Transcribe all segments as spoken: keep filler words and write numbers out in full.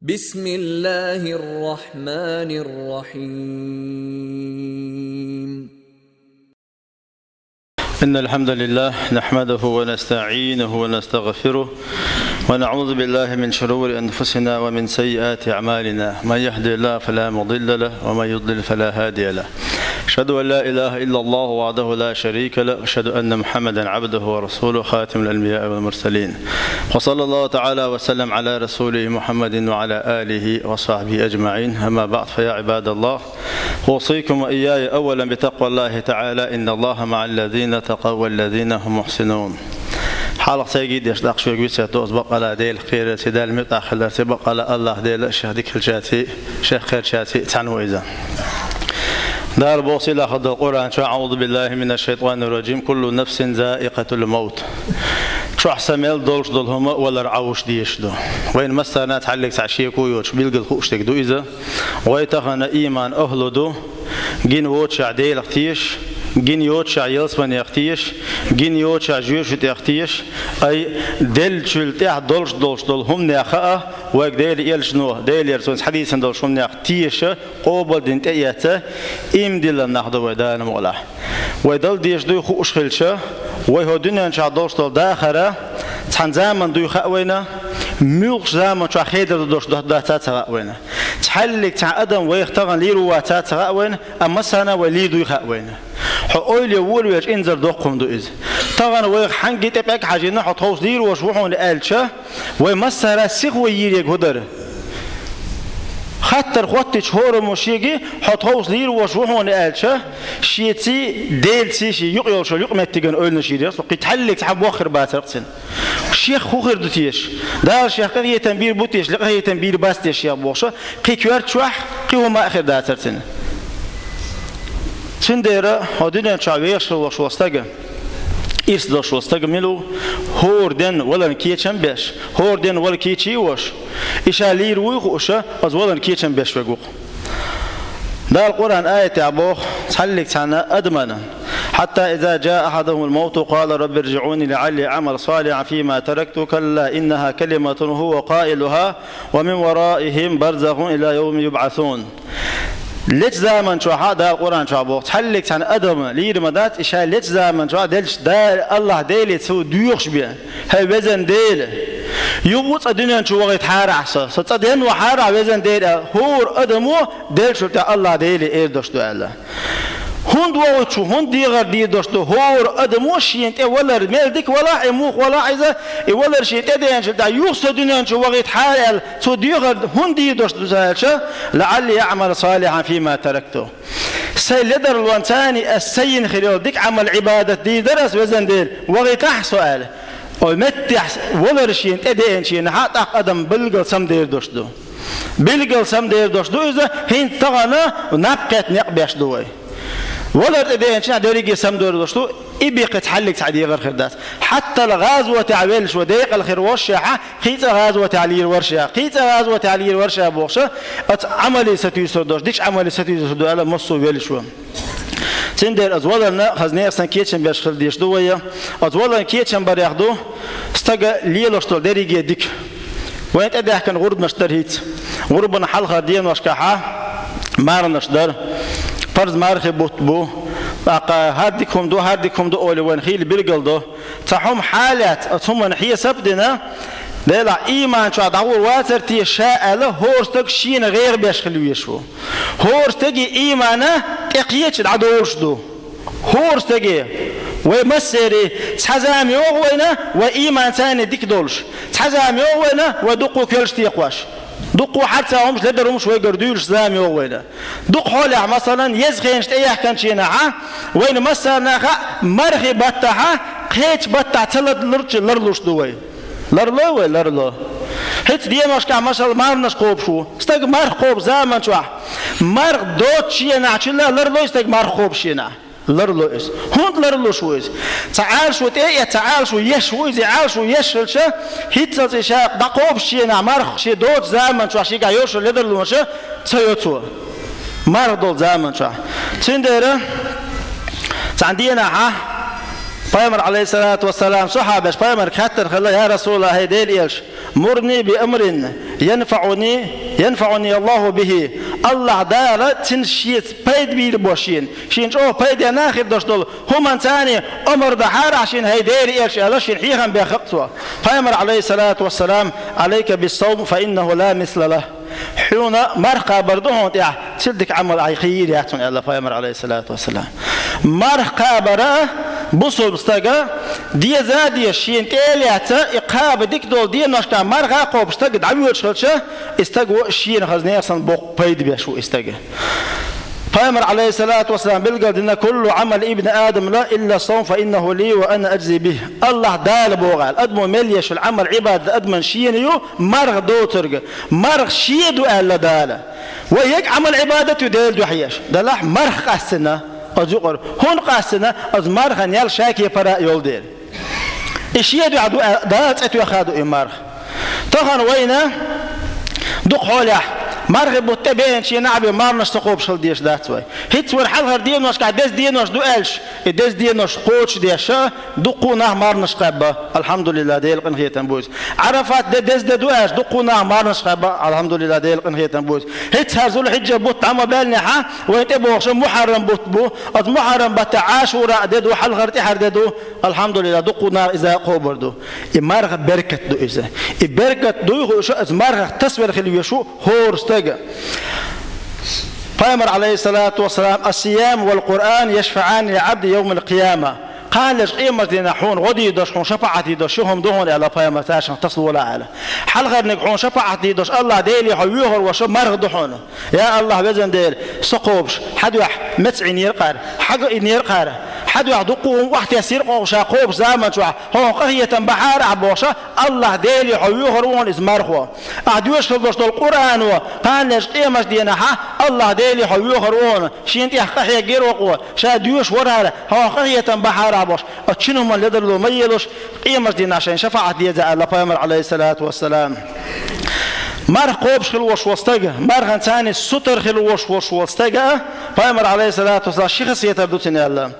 بسم الله الرحمن الرحيم. إن الحمد لله نحمده ونستعينه ونستغفره، ونعوذ بالله من شرور أنفسنا ومن سيئات أعمالنا. من يهد الله فلا مضل له، ومن يضلل فلا هادي له. أشهد أن لا إله إلا الله وحده لا شريك له، وأشهد أن محمدا عبده ورسوله، خاتم الأنبياء والمرسلين. وصلى الله تعالى وسلم على رسوله محمد وعلى آله وصحبه أجمعين. أما بعد، فيا عباد الله، أوصيكم وإياي أولا بتقوى الله تعالى، إن الله مع الذين اتقوا والذين هم محسنون. Хьалха цайгий деш дакъа шуьга висет ду, аз бакъала Дела кхерарций, Дала муьтӀахь хиларций, бакъала АллахӀ Дела шех дика хилчаций, шех кхерчаций цхьаьна ву иза. Дала боху сийлахь долчу Къуръан чохь: أعوذ بالله من الشيطان الرجيم. كل نفس ذائقة الموت. Чохь са мел долуш долу хӀума валар Ӏовуш дезаш ду. Вайна массарна цхьаьллиг цхьа шеко йоцуш билггал хууш дерг ду иза. Вай тахана ийман ахӀлу ду, гина воцушехь Делах тешаш, гина йоцушехь ялсаманех тешаш, гина йоцушехь жоьжахатех тешаш, ай, деллачул тӀаьхьа долуш долуш долу хӀуманех хаа, вайга Делан элчано, Делера цуьнца хьадийцина долуш хӀуманех теша, къобалдина тӀеэца, ийман диллина нах ду вай Дала мукъалахь. Вай дала дезаш дуй хууш хилча, вай хӀокху дуьнен чохь долуш долу дахар цхьана заманна дуй хаьа вайна, муьлххачу заман чохь хедар ду долуш дац а ца хаьа вайна. Цхьаьллиг цхьа адам вайх тахана лийр ву вац а ца хаьа вайна, амма массарна вай лийр дуй хаьа вайна. Хьо ойла е волавелча инзар доккха хӀума ду иза. Тахана вайх хьаьнгге тӀе пӀелг хьажийна, хьо тховса лийр волуш ву хьуна аьлча, вай массара сиха вай йийр ерг хӀун дара? Хаттар хӀоттийча хӀораммо шега, хьо тховса лийр волуш ву хьуна аьлча, шеций, Делаций шен юкъа йолчу юкъаметтиган ойланаш йийр яра, со кхин цхьаьллиг цхьа боххир бацара-кх цуьнан. Шех хӀун хир ду теша? Дала шех къинхетам бийр бу теша, къинхетам бийр бац теша шех бохуша, кхин коьрта чохь, кхин хӀума а хир дацара цуьнан. Цундела хӀокху дуьнен чохь вехаш хила волуш волу стага, ирс долуш волу стага мила ву, хӀора денна валарна кечам беш, хӀора денна вала кечий а волуш, и ша лийр вуй хууша, аса валарна кечам беш верг ву-кх. Дала Къуръан аятехь боху цхьаьллиг цхьана адамана: حتى إذا جاء أحدهم الموت قال رب ارجعون لعلي أعمل صالحا فيما تركت كلا إنها كلمة هو قائلها ومن ورائهم برزخ إلى يوم يبعثون. Лечу заман чохь а, Дала Къуръан чохь боху, цхьаьллиг цхьана адам лийр ма дац, и ша лечу заман чохь а делча, Дала, АллахӀ Деле цо доьхуш бен: «ХӀай везан Дела, юха цкъа дуьнен чу вахийтахьара ахь со, со цкъа денна вахьара ахь, везан Дела», аьлла, хӀора адамо деллачул тӀаьхьа АллахӀ Деле эр долуш ду аьлла. ХӀунда вахийташ ву, хӀунда дехар дийр долуш ду хӀора адамо шена тӀе валар, мел дика валахь а, и муха валахь а иза, и валар шена тӀедеанчул тӀаьхьа юха со дуьнен чу вахийтахьара аьлла, цо доьхар хӀунда дийр долуш ду аьлча, «لعلي أعمل صالحا فيما تركت». Сайн ледарлонца ас ца йина хир йолу дика Ӏамал-Ӏибадат дийр дара ас, везан Дела, вахийтахьа со аьлла. Оцу меттехь валар шена тӀедеанчу хенахь а тӀаккха адам билггал самадер долуш ду. Билггал самадер долуш ду иза, хӀинца тахана наб кхетта некъ беш ду вай. Валар тӀедеанчу хенахь дерриге самадер долуш ду, и бен кхин цхьаьллиг цхьа дехар хир дац. Хьаттала гӀазотехь веллачо декъала хир волушехь, кхин цкъа гӀазотехь лийр вара ша, кхин цкъа гӀазотехь лийр вара ша бохуша, оцу Ӏамале сатуьйсур долуш, дикачу Ӏамале сатуьйсур ду аьлла массо а веллачо. Цундела оцу валарна хаза нехан санна кечам беш хила дезаш ду вай. Оцу валарна кечам барех ду стага лелош долу дерриге дика. Вайна тӀедаьхкина гӀурбанаш дара хӀинца. ГӀурбанна хьалхара деношкахь а марханаш дара. Парз мархи бутт бу. ТӀаккха хӀара дика хӀума ду, хӀара дика хӀума ду олий вайна хийла билгал до. Цхьа хӀума хьалаьцна, оцу хӀуманна хьесап а дина, Делахь, ийман чохь дӀагӀур вацара те ша аьлла, хӀора стаг шена гӀайгӀа беш хила везаш ву. ХӀора стаге иймана тӀекхеча дӀадолуш ду. ХӀора стаге, вай массерий, цхьа зама йогӀу вайна, вай ийман царна дика долуш. Цхьа зама йогӀу вайна, вай дуккха а коьллаш текхош. Дуккха а хьарца хӀумаш, ледара хӀумаш вайгара дуьйлуш зама йогӀу вайна. Дукха хьолехь, масалан, еза хенаш тӀеяьхкинчу хенахь а, вайна массарна а хаьа, мархи баттахь а, кхечу баттахь ца ларлурчу ларлуш ду вай. Ларлой вай, ларло. ХӀинца деношкахь, масала, марханаш кхобуш ву. Стаг марха кхобу заман чохь. Марха доцучу хенахь чуьлла ларлой стаг марха кхобуш хенахь. Ларло иза. ХӀунда ларлуш ву иза? Цхьа Ӏалашо тӀе а эцна, цхьа Ӏалашо еш ву иза, Ӏалашо еш хилча, хӀинццалц и ша дӀакхобуш шена марха шен доцу заман чохь шегахь йоьшур ледарлонаш ца йо цо. Марха долу заман чохь. Цундела цхьана денахь а Пайхамар, алейхиссалату вассалам, сахьабаш Пайхамарга хаьттар хилла: «Я Расулаллах, хӀай Делан Элча, мурни би амрин янфаӀуни, янфаӀуни Аллаху бихи». АллахӀ Дала цунца шеца пайда бийр бош шена, шена чӀогӀа пайдана хир дош долу хӀуманца амар дахьара ахь шена, хӀай Делан Элча, аьлла, шена хьехам баьхна-кх цо. Пайхамар, алейхиссалату вассалам: «Алейка биссавм, фа иннаху ла мисла лах». Хьуна марха кхабар ду хьуна тӀехь, цул дика Ӏамал ахь кхин йийр яц хьуна, аьлла Пайхамар, алейхиссалату вассалам. Марха кхабар а бусулба стага деза а дезаш, шена тӀе а лаьцна, и кхаба дика долу деношкахь марха а кхобуш стаг дӀавоьдуш хилча, и стаг ву шена хаза нехан санна боккха пайда беш ву и стаг. Пайхамар, алейхиссалату вассалам, билгалдина: «Куллу Ӏамали ибни Адам ла илла савм, фа иннаху ли ва ана аджзи бих». АллахӀ Дала боху аьлла, адамо мел еш йолу Ӏамал-Ӏибадат адаман шена ю, марха доцург. Марха шен ду аьлла Дала. Вай яга Ӏамал-Ӏибадат ю Делан дуьхьа еш. Делахь марха къастийна, оцу юкъара. ХӀунда къастийна? Оцу мархан ял ша кепара а йолу дела. И шен дуьхьа ду аьлла, Дала цӀе тоьхна ду и марха. Тахана вайна дукха хьолехь, мархи бутт тӀе беанчийн нахь бен марханаш ца кхобуш хила дезаш дац вай. ХӀинца вара хьалхара деношкахь деза денош ду аьлча, и деза денош кхочушдеш а, дуккха а нах марханаш кхаьбна, алхьамдулиллахӀ, Делан къинхетам бу иза. Ӏарафат де деза де ду аьлча, дуккха а нах марханаш кхаьбна, алхьамдулиллахӀ, Делан къинхетам бу иза. ХӀинца хӀара зулхьиджа бутт дӀа ма баьллинехь, вайна тӀебогӀуш Мухьаррам бутт бу, оцу Мухьаррам баттахь Ӏашура де ду, хьалхара тӀаьхьара де ду, алхьамдулиллахӀ, дуккха а нах иза кхобур ду. И марха беркат ду иза. И беркат дуй хууш, иза мархах тасавер хила везаш ву хӀора стаг. Пайхамар, алейхиссалату вассалам: «Ас-сиям вал Къуръан яшфаӀани ли Ӏабди йовмал къияма». Кхана леш къематдийнахь хьуна гӀо дийр долуш, хьуна шапаӀат дийр долуш ши хӀума ду хьуна аьлла Пайхамар, цаьршиннах тасаволахь аьлла. Хьалхарниг хьуна шапаӀат дийр долуш АллахӀ Деле хьо воьхур волуш марха ду хьуна. Я АллахӀ, везан Дела, со кхобуш, хьан дуьхьа меца Ӏийнера кхара, хьан ган Ӏийнера кхара, хьан дуьхьа дуккха а хӀума охьатесира кху ша кхобуш заман чохь, хьо хьуна къинхетам бахьара ахь бохуш, АллахӀ Деле хьо воьхур ву хьуна иза мархо. Ахь доьшуш хила долуш долу Къуръано, кхана леш къематдийнахь АллахӀ Деле хьо воьхур ву хьуна, шена тӀехь къахьегира вокхо, ша доьшуш вархьара, хьо хьуна къинхетам бахьара ахь бохуш, оцу шина хӀуманна ледарло ма елуш, къематдийнахь шайна шапаӀат деза аьлла Пайхамар, алейхиссалату вассалам. Марха кхобуш хила волуш волу стаг, марханца сутара хила волуш волу стаг а, Пайхамар, алейхиссалату вассалам, ши хасиятар ду цуьнан аьлла.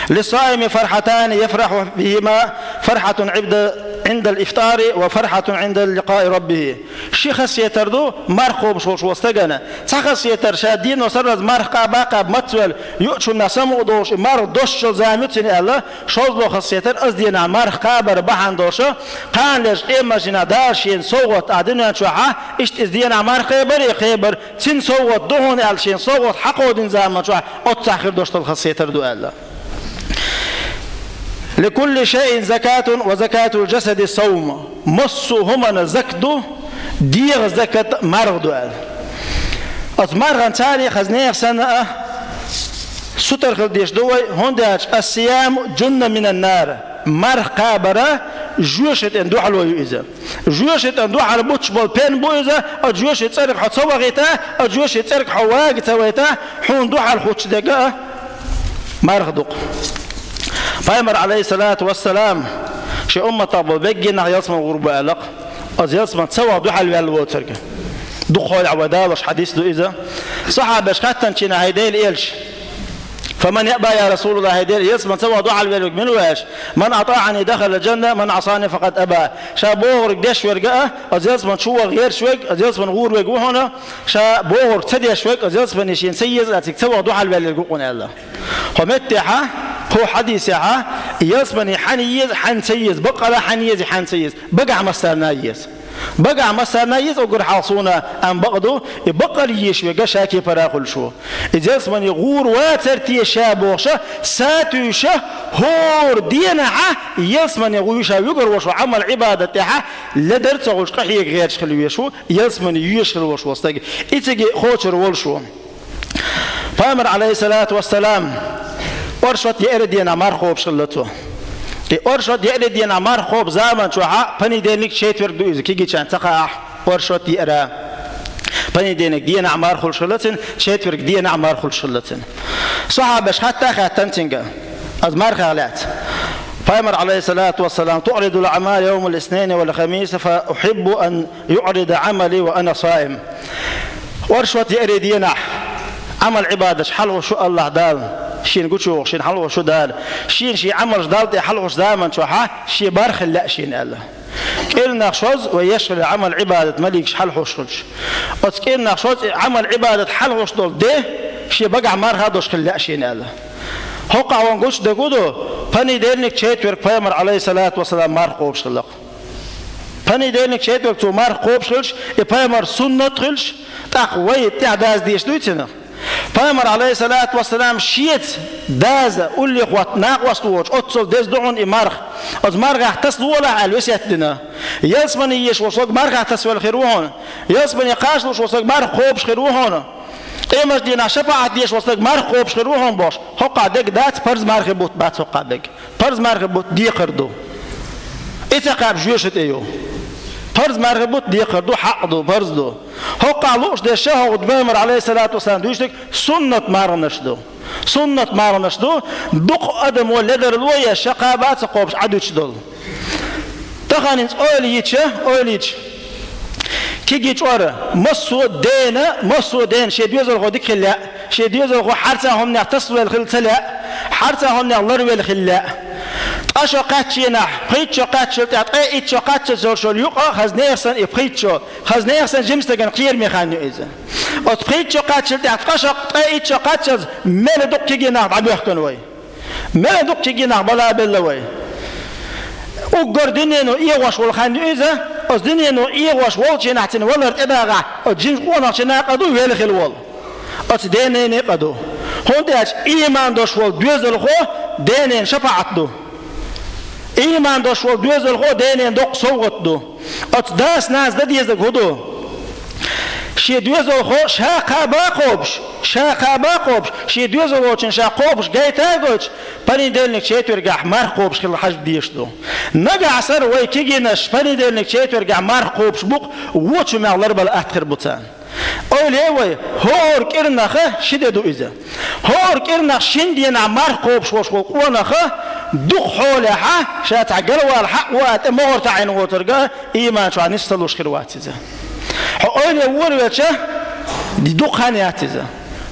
«Лиссаими фархьатани яфрахьу бихима, фархьатун Ӏиндал ифтари ва фархьатун Ӏинда ликъаи раббихи». Ши хасиятар ду марха кхобуш волуш волу стагана. Цхьа хасиятар, ша дено сарралц марха кхаба а кхаьбна мацвелла, юучунна самукъа долуш, и марха доссачул зама ю цуьнан аьлла, шолгӀа хасиятар, оцу денахь марха кхабар бахьана долуш, кхана леш къематдийнахь Дала шена совгӀат а дуьнен чохь, иштта иза денахь марха кхебар а кхебар, цуьнан совгӀат ду хьуна аьлла, шена совгӀат хьакховдийна заман чохь оццахь хир долуш долу хасиятар ду аьлла. «Ликулли шайин закатун ва закатул жасади савм». Массо а хӀуманна закат ду, дегӀан закат марха ду аьлла. Оцу марханца хаза нехан санна а сутара хила дезаш ду вай, хӀунда аьлча ас-сияму джунна минан нар. Марха кхабар жоьжахатин дуьхьало ю иза. Жоьжахатин дуьхьал буттуш болу пен бу иза, оцу жоьжахатин цӀерга хьо ца вахийта, оцу жоьжахатин цӀерга хьо вага ца вайта, хьуна дуьхьал хӀуттуш дерг а марха ду-кх. Пайхамар, алейхиссалату вассалам, шен умматах болу берриге нах ялсамане гӀур бу аьлла-кх. Оцу ялсамане ца ваха дуьхьал ваьлла воцург. Дукха хьолехь вай далош хьадис ду иза. Сахьабаш хаьттинчу хенахь: «ХӀай Делан Элча, фаман яъба, я Расулаллах, хӀай Делан, ялсамане ца ваха дуьхьал ваьлларг мила ву?» аьлча, «Ман атаӀани дахалал джанна, ман Ӏасани факъад аба». Ша бохург деш верг а, оцу ялсамане чу ваха гӀерташ верг, оцу ялсамане гӀур верг ву хьуна, ша бохург ца деш верг, оцу ялсамане шена ца еза а цига ца ваха дуьхьал ваьлларг ву хьуна аьлла. Хьо меттехьа, кху хьадисехьа, ялсамане хьанна еза, хьанна ца еза, баккъала хьанна еза, хьанна ца еза, багахь массарна а еза. Багахь массарна а еза уггар хьалха суна, амма бакъ ду, и баккъал езаш верг ша кепара хуьлуш ву. Иза ялсамане гӀур вацар те ша бохуш, сатуьйсуш, хӀора денахьа ялсамане гӀур ю ша вуьгур волуш ву Ӏамал-Ӏибадат тӀехьа, ледар ца хуьлуш къахьега гӀерташ хила везаш ву, ялсамане йоьшуш хила волуш волу стаг, и цига кхочур волуш ву. Пайхамар, алейхиссалату вассалам, оршот еара денахь марха кхобуш хилла цо. И оршот еара денахь марха кхобу заман чохьа, понедельник, четверг ду иза, кегийчарна ца хаахь, оршот еара. Понедельник денахь марха хуьлуш хилла цуьнан, четверг денахь марха хуьлуш хилла цуьнан. Сахьабаш хатта а хаьттина цуьнга, оцу мархах лаьцна. Пайхамар, алейхиссалату вассалам: «Туърадул аъмалу йовмал иснайни вал хамиси, фа ухьиббу ан юърада Ӏамали ва ана саим». Оршот еара денахь Ӏамал-Ӏибадаташ хьалхуш ву АллахӀ Дала. Шен гучуйохуш, шен хьалхо шу Дала, шен шен Ӏамалш Далла тӀе хьалхуш заман чохьа шен марх хила лаьа шен аьлла. КӀирнах шозза вай еш хилла Ӏамал-Ӏибадат маликаш хьалхуш хилча, оцу кӀирнах шозза Ӏамал-Ӏибадат хьалхуш долу де шен багахь марха долуш хила лаьа шен аьлла. ХӀокхахь вайна гучудерг хӀун ду? Понедельник, четверг пайхамар, алейхиссалату вассалам, марха кхобуш хилла-кх. Понедельник, четверг цо марха кхобуш хилча, и пайхамар суннат хилча, тӀаккха вай тӀаьхьа даза дезаш дуй цунах? Пайхамар, алейхиссалату вассалам, шеца даза уллехь хӀотта накъост воцуш, оццул деза ду хьуна и марха. Оцу мархах тасалолахь аьлла весет дина. Ялсамане езаш волу стаг мархах тасавелла хир ву хьуна. Ялсамане кхачалуш волу стаг марха кхобуш хир ву хьуна. Къемат дийнахь шапаӀат дезаш волу стаг марха кхобуш хир ву хьуна бохуш. ХӀокхахь дерг дац, парз мархи бутт бац хӀокхахь дерг. Парз мархи бутт декхар ду. И ца кхаба жоьжахати тӀе ю. Парз мархи бутт декхар ду, хьакъ ду, парз ду. ХӀокхахь лууш дерш а хӀокху пайхамар, алейхиссалату вассалам, дуьйцург суннат марханаш ду. Суннат марханаш ду, дукха адамо ледарло я ша кхаба а ца кхобуш Ӏадуьтуш долу. Тахана хӀинца ойла йича, ойла йича, кегий чкъор массо а дена, массо а дена шен доьзалхо дика хила лаьа, шен доьзалхо хьарца хӀуманех тасавелла хила ца лаьа, хьарца хӀуманех ларвелла хила лаьа. Ткъа шо кхаьччийнахь, пхийтта шо кхаьччул тӀаьхьа ткъе итт шо кхаччалц йолуш йолу юкъа хаза нехан санна и пхийтта шо, хаза нехан санна жимстагана кхераме хан ю иза. Оцу пхийтта шо кхаччул тӀаьхьа ткъа шо, ткъе итт шо кхаччалц мел дукха кегий нах дӀабоьхкина вай. Мел дукха кегий нах бала белла вай. Уггар дуьнено эгӀош волу хан ю иза, оцу дуьнено эгӀош волчийнахь цуьнан валар тӀедагӀахь, оцу жимчу къонахчу накъа ду велла хила волу. Оцу денене къа ду. ХӀунда аьлча ийман долуш волу доьзалхо денене шапаӀат ду. Ийман долуш волу доьзалхо денене доккха совгӀат ду. Оцу дас-нанас дан дезарг хӀун ду? Шен доьзалхо ша кхаба а кхобуш, ша кхаба а кхобуш, шен доьзалхочун ша кхобуш гайта а гойтуш, понедельник, четвергехь марха кхобуш хила хьажа дезаш ду. Нагахь санна вай кегийнаш понедельник, четвергехь марха кхобуш бу-кх, вочу мел ларбала атта хир бу царна. Ойла е вай, хӀора кӀирнаха ши де ду иза. ХӀора кӀирнах шина дийнахь марха кхобуш волуш волу къонаха дукха хьолехьа, ша цхьа галвала хьаъ ву а тӀе могӀар таӀийна воцурга, ийман чохь нис ца луш хир вац иза. Хьо ойла е вора велча, дукха хан яц иза.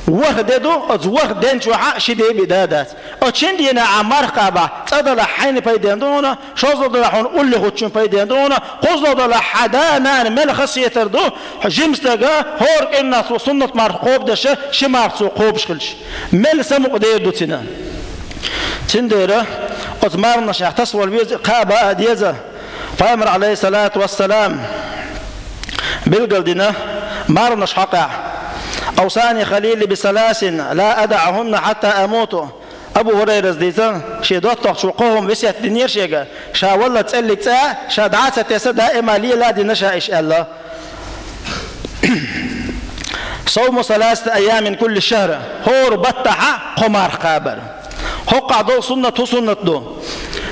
ВорхӀ де ду, оцу ворхӀ ден чохьа ши де бен да дац. Оцу шина дийнахь а марха кхабахь, цӀа далахь хьайна пайденна ду хьуна, шозлагӀа далахь хьуна уллехула хуттучун пайденна ду хьуна, кхозлагӀа далахь хьан да-нана мел хазахетар ду, хьо жимстага хӀора кӀирнах цо суннат марха кхобуш дерш, ши марха цо кхобуш хилча. Мел самукъа дер ду цуьнан. Цундела оцу марханашна тасавала веза, кхаба а деза. Пайхамар, алейхиссалату вассалам, билгал дина марханаш хьокъехь: «Авсани халили би саласин, ла адахунна хьатта амуту». Абу ХӀурайрас дийцина, шен доттагӀчо кхо хӀума весет динера шега, ша валлалц цӀеллиг цӀа а, ша дӀа а ца тесна, даима лела а дина ша иша аьлла. «Савму саласата айямин кулли шахр», хӀора баттахьа кхо марха кхабар. ХӀокхахь долу суннат хӀун суннат ду?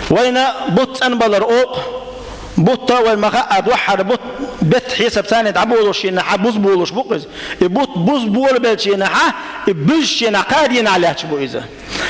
Вайна бутт цӀанбалар окъу, бутт а вайн ма-хаъара дуьххьара бутт бетта хьесап царна дӀаболуш шена хьан бузболуш бу-кх иза. И бутт бузболабелчийнахьа, и буьзчийнахь кхаа дийнахь лаьтташ бу иза.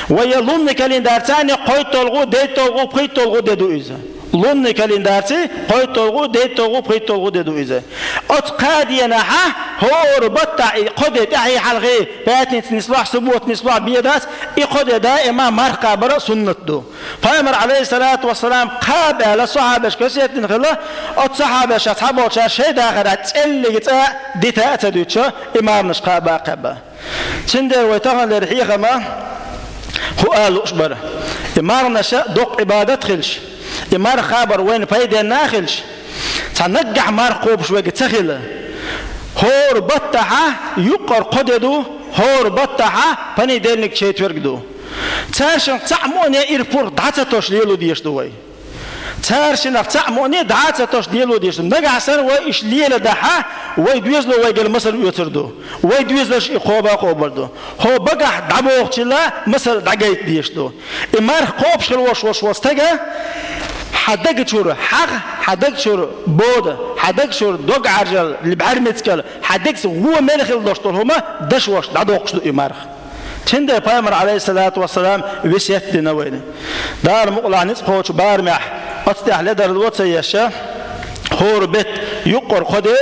Вай я лунный календарца а кхойтталгӀа, дейтталгӀа, пхийтталгӀа де ду иза. Лунный календарца кхойтталгӀа, дейтталгӀа, пхийтталгӀа де ду иза. Оцу кхаа дийнахьа хӀора баттахь и кхо де тӀаьхье хьалхе, пятница нислахь, суббота нислахь бен дац, и кхо де даима марха кхабар а суннат ду. Пайхамар, алейхиссалату вассалам, кхаба аьлла сахьабашка весет дина хилла, оцу сахьабаша цхьаболчара шайн дахарехь цӀеллиг цӀа дита а ца дуьтуш, и марханаш кхаба а кхаьба. Цундела вай таханлера хьехам хӀун ала лууш бара? И марханаш доккха Ӏибадат хилча, и марха кхабар вайна пайденна а хилча, цхьа наггахь марха кхобуш верг ца хилла, хӀора баттахьа юккъара кхо де ду, хӀора баттахьа понедельник, четверг ду. Цаьршиннах цхьаъ муъне ирпурх дӀа ца тосуш лело дезаш ду вай. Цаьршиннах цхьаъ муъне дӀа а ца тосуш лело дезаш ду. Нагахь санна вай иша леладахьа, вай доьзало вайгара масал оьцур ду. Вай доьзалш и кхоба а кхобур ду. ХӀо багахь дӀабохучуьнга масал дӀагайта дезаш ду. И марха кхобуш хила волуш волуш волу стага, хьан даг чуьра хьагӀ, хьан даг чуьра бода, хьан даг чуьра дог Ӏаьржал, бӀаьрмецкал, хьан дегца вон мел хила долуш долу хӀума дашош дӀадоккхуш ду и марха. Цундела пайхамар, алейхиссалату вассалам, весет дина вайна. Дала мукъалахь ницкъ кхочу барамехь оцу тӀехь ледарло ца еш, хӀора бетта юккъара кхо де,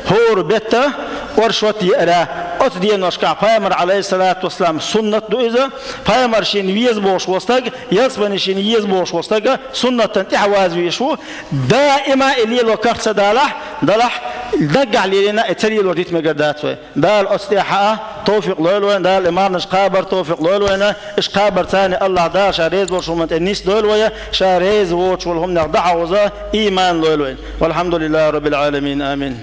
хӀора бетта оршот еара, Оцу деношкахь пайхамар, Ӏалайхиссалату вассалам, суннат ду иза. Пайхамар шена веза бохуш волу стаг, ялсамане шена еза бохуш волу стаг суннатан тӀаьхьа ваза везаш ву. Даима и лело карх ца далахь, далахь, наггахь лелийна и ца лело дита мегар дац вай. Дала оцу тӀехь хаа товфикъ лойла вайна, Дала и марханаш кхабар товфикъ лойла вайна, иш кхабар царна Аллах Дала ша реза волчу хӀуманна тӀе нисдойла вай, ша реза воцуш волу хӀуманех дӀахьовза, ийман лойла вайна. Валхьамдулиллахи Раббил Ӏаламин. Амин.